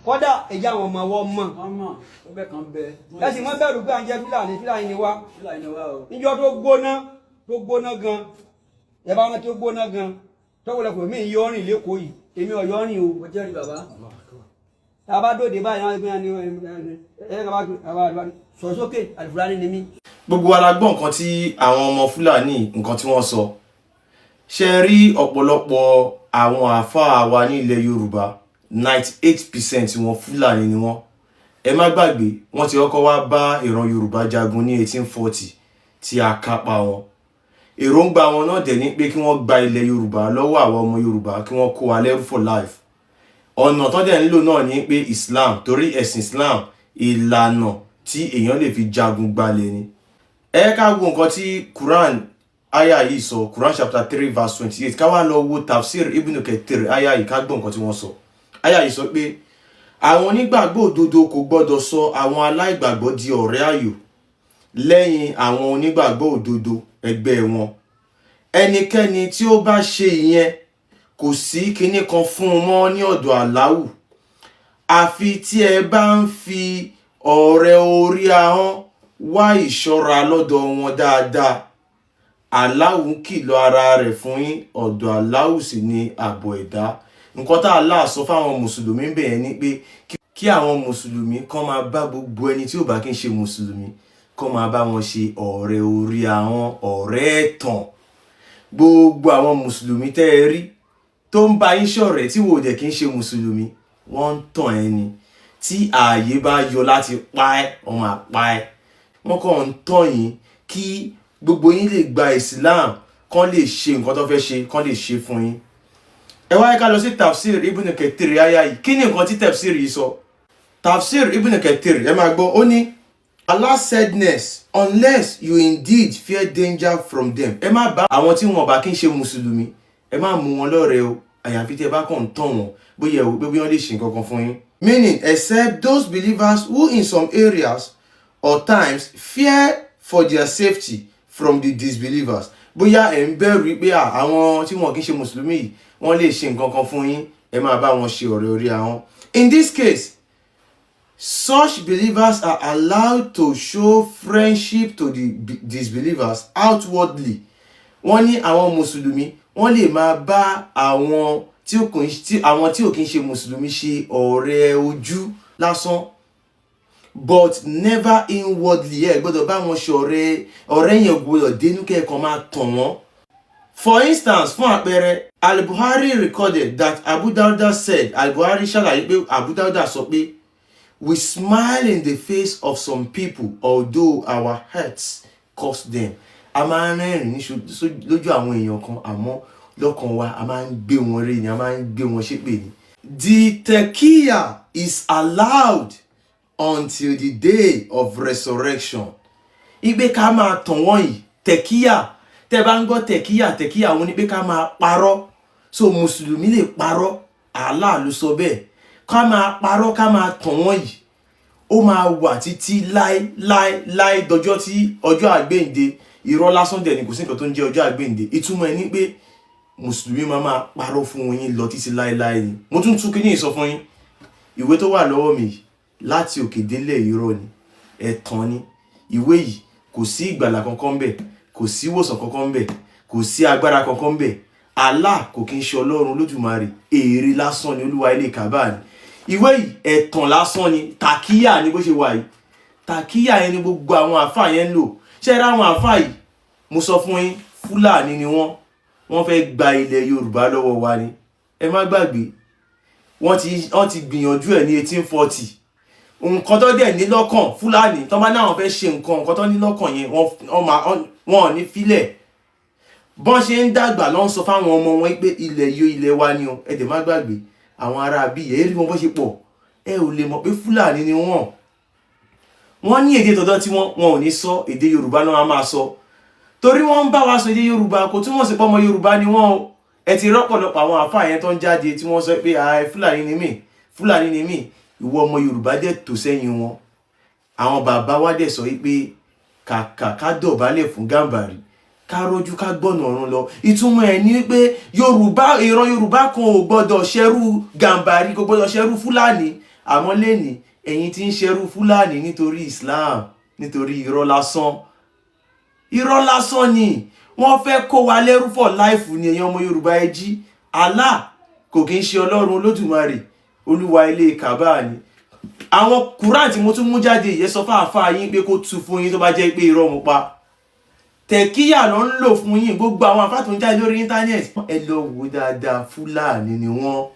Kódà ẹ̀jẹ̀ àwọn ọmọ wọn mọ̀. Wọ́n mọ̀ ọgbẹ́ kan bẹ. Ẹ sì mọ́ bẹ̀rù pé à ń jẹ́ Fúlàní, Fúlàní ni wá. Fúlàní ni wá o. Níjọ́ tó gbóná, tó gbóná gan, ẹ bá wọn tó gbóná gan, tọ́wọ́lẹ́pọ̀ mi yọrin lẹ́kọ̀ọ́ yìí, èmi ò yọrin o. Mo jẹ́rìí bàbá. Tá a bá dòde báyìí náà, ẹ ní ẹ ẹ bá sọ sókè, àlùfáàní ni mí. Gbogbo wa la gbọ́ nǹkan tí àwọn ọmọ Fúlàní, nǹkan tí wọ́n sọ. Ṣe rí ọ̀pọ̀lọpọ̀ àwọn àáfàá wa ní ilẹ̀ Yorùbá, 98% wọn Fúlàní ni wọ́n. Ẹ má gbàgbé, wọ́n ti kọ́kọ́ wá bá ìran Yorùbá jagun ní 1840 tí a kápá wọn. Èròǹgbà wọn náà dẹ̀ ní pé kí wọ́n gba ilẹ̀ Yorùbá lọ́wọ́ àwọn ọmọ Yorùbá, kí wọ́n kó wa lẹ́rú for life. Ọ̀nà tó dẹ̀ ń lò náà ní pé Islam, torí ẹ̀sìn Islam, ìlànà tí èèyàn lè fi jagun gbalẹ̀ ni. Ẹ ká wo nǹkan tí Quran aya yìí sọ, Quran chapter 3 verse 28. Ká wá lọ wo Tafsir Ibn Kathir aya yìí, ká gbọ́ nǹkan tí wọ́n sọ. Aya yìí sọ pé àwọn onígbàgbọ́ òdodo kò gbọ́dọ̀ sọ àwọn aláìgbàgbọ́ di ọ̀rẹ́ àyò lẹ́yìn àwọn onígbàgbọ́ òdodo ẹgbẹ́ wọn. Ẹnikẹ́ni tí ó bá ṣe ìyẹn, kò sí kinní kan fún un mọ́ ní ọ̀dọ̀ Aláwù, àfi tí ẹ bá ń fi ọ̀rẹ́ orí ahọ́n wá ìṣọ́ra lọ́dọ̀ wọn dáadáa. Aláwù ń kìlọ̀ ara rẹ̀ fún yín, ọ̀dọ̀ Aláwù sì ni ààbọ̀ ẹ̀dá. Nǹkan tá Allah sọ fáwọn mùsùlùmí ń bẹ̀ yẹn ni pé kí àwọn mùsùlùmí kán máa bá gbogbo ẹni tí ò bá kí ń ṣe mùsùlùmí, kán máa bá wọn ṣe ọ̀rẹ́ orí ahọ́n, ọ̀rẹ́ ẹ̀tàn. Gbogbo àwọn mùsùlùmí tẹ́ ẹ rí tó ń bá yín ṣọ̀rẹ́ tí wò dẹ̀ kí ń ṣe mùsùlùmí, wọ́n ń tàn ẹ́ ni. Tí ààyè bá yọ láti pa ẹ́, wọ́n máa pa ẹ́. Wọ́n kàn ń tàn yín kí gbogbo yín lè gba Islam, kán lè ṣe nǹkan tó fẹ́ ṣe, kán lè ṣe fún yín. Ẹ wáyé ká lọ sí Tafsir Ibn Kathir aya yìí. Kí ni nǹkan tí tafsir yìí sọ? Tafsir Ibn Kathir, ẹ máa gbọ́. Ó ní, "Allah said next, unless you indeed fear danger from them." Ẹ má bá àwọn tí wọn bá kí ń ṣe mùsùlùmí, ẹ má mú wọn lọ́rẹ̀ẹ́ o, àyàfi tí ẹ bá kàn ń tàn wọ́n, bóyá ẹ wò pé bí wọ́n lè ṣe nǹkan kan fún yín. Meaning, except those believers who in some areas or times fear for their safety from the disbelievers. Bóyá ẹ̀ ń bẹ̀rù pé àwọn tí wọn kì í ṣe mùsùlùmí yìí, wọ́n lè ṣe nǹkan kan fún yín, ẹ máa bá wọn ṣe ọ̀rẹ́ orí ahọ́n. In this case, such believers are allowed to show friendship to the disbelievers outwardly. Wọ́n ní àwọn mùsùlùmí, wọ́n lè máa bá àwọn tí ò kí ń ṣe mùsùlùmí ṣe ọ̀rẹ́ ojú lásán, but never inwardly. Ẹ gbọ́dọ̀ bá wọn ṣe ọ̀rẹ́, ọ̀rẹ́ yẹn gbọ́dọ̀ dénú kẹ́ẹ̀kan máa tàn wọ́n. For instance, fún àpẹẹrẹ, Al-Buhari recorded that Abu Darda said, Al-Buhari ṣàlàyé pé Abu Darda sọ pé, "We smile in the face of some people although our hearts curse them." A máa ń rẹ́rìn ní lójú àwọn èèyàn kan, àmọ́ lọ́kàn wa, a máa ń gbé wọn rí ni, a máa ń gbé wọn ṣépè ni. The tekiya is allowed until the day of resurrection. Ìgbé ká máa tàn wọ́n yìí, tekiya, tẹ́ bá ń gbọ́ tekiya, tekiya wọn ni pé ká máa parọ́. So mùsùlùmí lè parọ́, Allah ló sọ bẹ́ẹ̀. Ká máa parọ́, ká máa tàn wọ́n yìí, ó máa wà títí láé láé láé dọjọ́ tí ọjọ́ àgbéǹde. Irọ́ lásán dẹ̀ ni, kò sí nǹkan tó ń jẹ́ ọjọ́ àgbéǹde. Ìtumọ̀ ẹ̀ ní pé mùsùlùmí máa máa parọ́ fún yín lọ títí láéláé ni. Mo tún tún kíní sọ fún yín, ìwé tó wà lọ́wọ́ mi yìí, láti òkè délẹ̀ irọ́ ni, ẹ̀tàn ni ìwé yìí. Kò sí ìgbàlà kankan ńbẹ̀, kò sí ìwòsàn kankan ńbẹ̀, kò sí agbára kankan ńbẹ̀. Allah kò kí ń ṣe Ọlọ́run Olódùmarè, èrè lásán ni, olúwa ilé Kàbá ni. Ìwé yìí, ẹ̀tàn lásán ni, tàkíyà ni. Bó ṣe wà yìí, tàkíyà yẹn ni gbogbo àwọn àáfàá yẹn ń lò. Ṣé ẹ ráwọn àáfàá yìí? Mo sọ fún yín, Fúlàní ni wọ́n. Wọ́n fẹ́ gba ilẹ̀ Yorùbá lọ́wọ́ wa ni. Ẹ má gbàgbé, wọ́n ti gbìyànjú ẹ̀ ní 1840. Nǹkan tó dẹ̀ ní lọ́kàn, Fúlàní tó bá náà fẹ́ ṣe nǹkan, nǹkan tó ní lọ́kàn yẹn, wọ́n máa wọ́n ò ní filẹ̀. Bọ́n ṣe ń dàgbà ló ń sọ fáwọn ọmọ wọn pé ilẹ̀ yìí, ilẹ̀ wa ni o. Ẹ dẹ̀ má gbàgbé, àwọn ará bí ẹ rí wọn bó ṣe pọ̀, ẹ ò lè mọ̀ pé Fúlàní ni wọ́n. Wọ́n ní èdè tọ̀dọ̀ tí wọ́n, wọn ò ní sọ èdè Yorùbá náà, máa sọ torí wọ́n ń bá wa sọ èdè Yorùbá, kò túmọ̀ sí pé ọmọ Yorùbá ni wọ́n o. Ẹ ti rọ́pọ̀lọpọ̀ àwọn àfáà yẹn tó ń jáde tí wọ́n sọ pé, "Àà, Fúlàní ni mí, Fúlàní ni mí." Ìwọ ọmọ Yorùbá dẹ̀ tò sẹ́yìn wọn. Àwọn bàbá wa dẹ̀ sọ wípé kàkà ká dọ̀bálẹ̀ fún Gàmbàrí, ká rọ́jú ká gbọ̀nà ọ̀run lọ. Ìtumọ̀ ẹ̀ ní wípé Yorùbá, ìran Yorùbá kan ò gbọ́dọ̀ ṣẹ́rú Gàmbàrí, kò gbọ́dọ̀ ṣẹ́rú Fúlàní. Àmọ́ lẹ́nìí, ẹ̀yin tí ń ṣerú Fúlàní nítorí Islam, nítorí irọ́ lásán, irọ́ lásán ni. Wọ́n fẹ́ kó wa lẹ́rú for life ni. Ẹ̀yin ọmọ Yorùbá, ẹ jí. Allah kò kí ń ṣe Ọlọ́run Olódùmarè, olúwa ilé Kàbá ni. Àwọn Quran tí mo tún mú jáde yìí, sọ fáfáà yín pé kó tu fún yín tó bá jẹ́ pé irọ́ mo pa. Tẹ̀kíyà ló ń lò fún yín. Gbogbo àwọn àfáà tó ń jáde lórí íńtánẹ́ẹ̀tì, ẹ lọ wò dáadáa, Fúlàní ni wọ́n,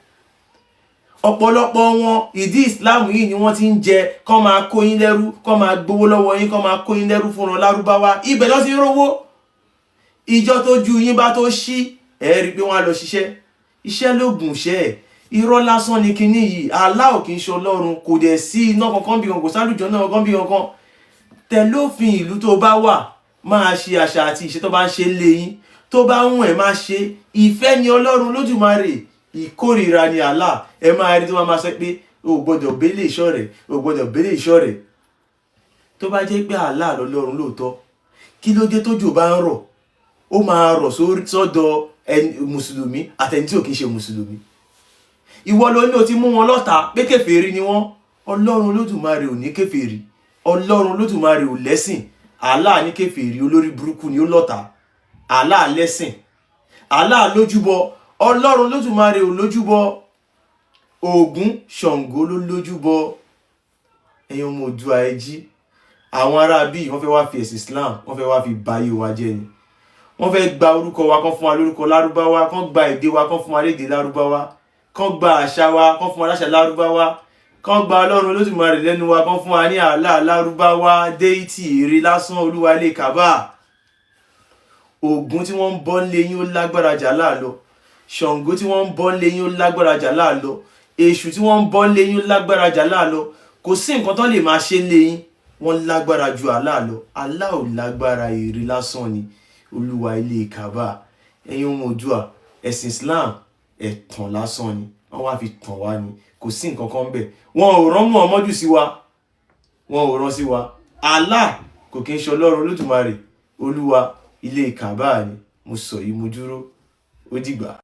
ọ̀pọ̀lọpọ̀ wọn. Ìdí Islam yìí ni wọ́n ti ń jẹ kọ́ máa kó yín lẹ́rú, kọ́ máa gbowó lọ́wọ́ yín, kọ́ máa kó yín lẹ́rú fúnra Lárúbáwá. Ibẹ̀ ló ti ń rówó. Ìjọ tó ju yín bá tó ṣí, ẹ rí i pé wọ́n á lọ ṣiṣẹ́. Iṣẹ́ lóògùn iṣẹ́ ẹ̀. Irọ́ lásán ni kinní yìí. Allah ò kì í ṣe Ọlọ́run, kò dẹ̀ sí iná kankan bí kankan, kò sálùjọ náà kankan bí kankan. Tẹ̀lófin ìlú tó bá wà, máa ṣe àṣà àti ìṣe tó bá ń ṣe lé yín. Tó bá ń wọ̀n ẹ̀ máa ṣe. Ìfẹ́ ni Ọlọ́run Lódùmarè, ìkórìíra ni Allah. Ẹ máa rí tó máa sọ pé o ò gbọ́dọ̀ bélé ìṣọ́ rẹ̀, o ò gbọ́dọ̀ bélé ìṣọ́ rẹ̀. Tó bá jẹ́ pé Allah lọ́lọ́run lóòótọ́, kí ló dé tójò bá ń rọ̀, ó máa rọ̀ sọ́dọ̀ mùsùlùmí àtẹni tí ò kí ń ṣe mùsùlùmí? Ìwọ ló ní o ti mú wọn lọ́ta pé kèfèrí ni wọ́n. Ọlọ́run Olódùmarè ò ní kèfèrí. Ọlọ́run Olódùmarè ò lẹ́sìn. Allah ní kèfèrí, olórí burúkú ni, ó lọ́ta. Allah lẹ́sìn, Allah lójúbọ. Ọlọ́run Olódùmarè ò lójúbọ. Ògún, Ṣàngó ló lójúbọ. Ẹ̀yin ọmọ Oòduà, ẹ jí. Àwọn ará bíi wọ́n fẹ́ wá fi ẹ̀sìn Islam, wọ́n fẹ́ wá fi bayé wa jẹ́ ni. Wọ́n fẹ́ gba orúkọ wa, kán fún wa lórúkọ Lárúbáwá, kán gba èdè wa, kán fún wa lédè Lárúbáwá, kán gba àṣà wa, kán fún wa láṣà Lárúbáwá, kán gba Ọlọ́run Olódùmarè lẹ́nu wa, kán fún wa ní Allah Lárúbáwá, deity èrè lásán, olúwa ilé Kàbá. Ògún tí wọ́n ń bọ́ lé yín, ó lágbára jà láàlọ́. Ṣàngó tí wọ́n ń bọ́ lé yín, ó lágbára jà láàlọ́. Èṣù tí wọ́n ń bọ́ lé yín, ó lágbára jà láàlọ́. Kò sí nǹkan tó lè máa ṣe lé yín, wọ́n lágbára ju Allah lọ. Allah ò lágbára, èrè lásán ni, olúwa ilé Kàbá. Ẹ̀yin ọmọ Oòduà, ẹ̀sìn Islam, ẹ̀tàn lásán ni. Wọ́n wá fi tàn wá ni, kò sí nǹkan kan bẹ́ẹ̀. Wọn ò rán Muhammadu sí wa, wọn ò rán sí wa. Allah kò kí ń ṣe Ọlọ́run Olódùmarè, olúwa ilé Kàbá ni. Mo sọ yìí, mo dúró. Ó dìgbà.